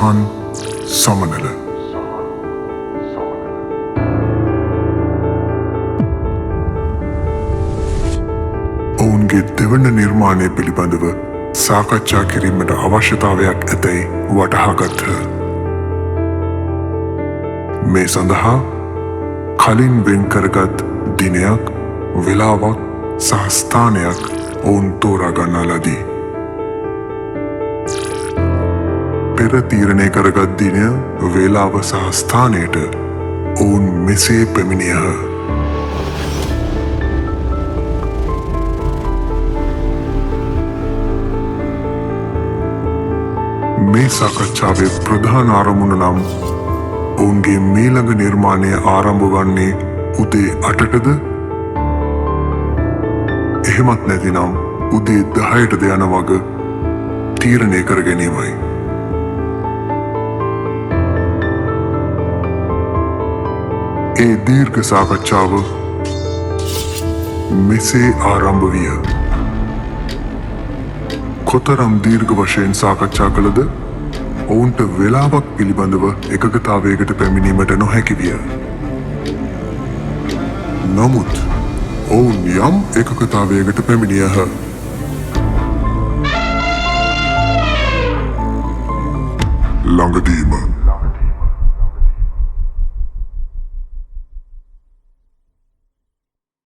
සහන් සමනල. ඔවුන්ගේ දෙවන නිර්මාණය පිළිබඳව සාකච්ඡා කිරීමට අවශ්‍යතාවයක් ඇතැයි වටහාගත්හ. මේ සඳහා කලින් වෙන් කරගත් දිනයක්, වෙලාවක් සහ ස්ථානයක් ඔවුන් තෝරා ගන්නා ලදී. පෙර තීරණය කරගත් දිනය, වේලාව සහ ස්ථානයට ඔවුන් මෙසේ පැමිණියහ. මේ සාකච්ඡාවේ ප්‍රධාන අරමුණ නම් ඔවුන්ගේ මීළඟ නිර්මාණය ආරම්භ වන්නේ උදේ 8ටද එහෙමත් නැතිනම් උදේ 10ටද යන වග තීරණය කර ගැනීමයි. ඒ දීර්ඝ සාකච්ඡාව මෙසේ ආරම්භ විය. කොතරම් දීර්ඝ වශයෙන් සාකච්ඡා කළද ඔවුන්ට වෙලාවක් පිළිබඳව එකඟතාවයකට පැමිණීමට නොහැකි විය. නමුත් ඔවුන් යම් එකඟතාවයකට පැමිණියහ. ළඟදීම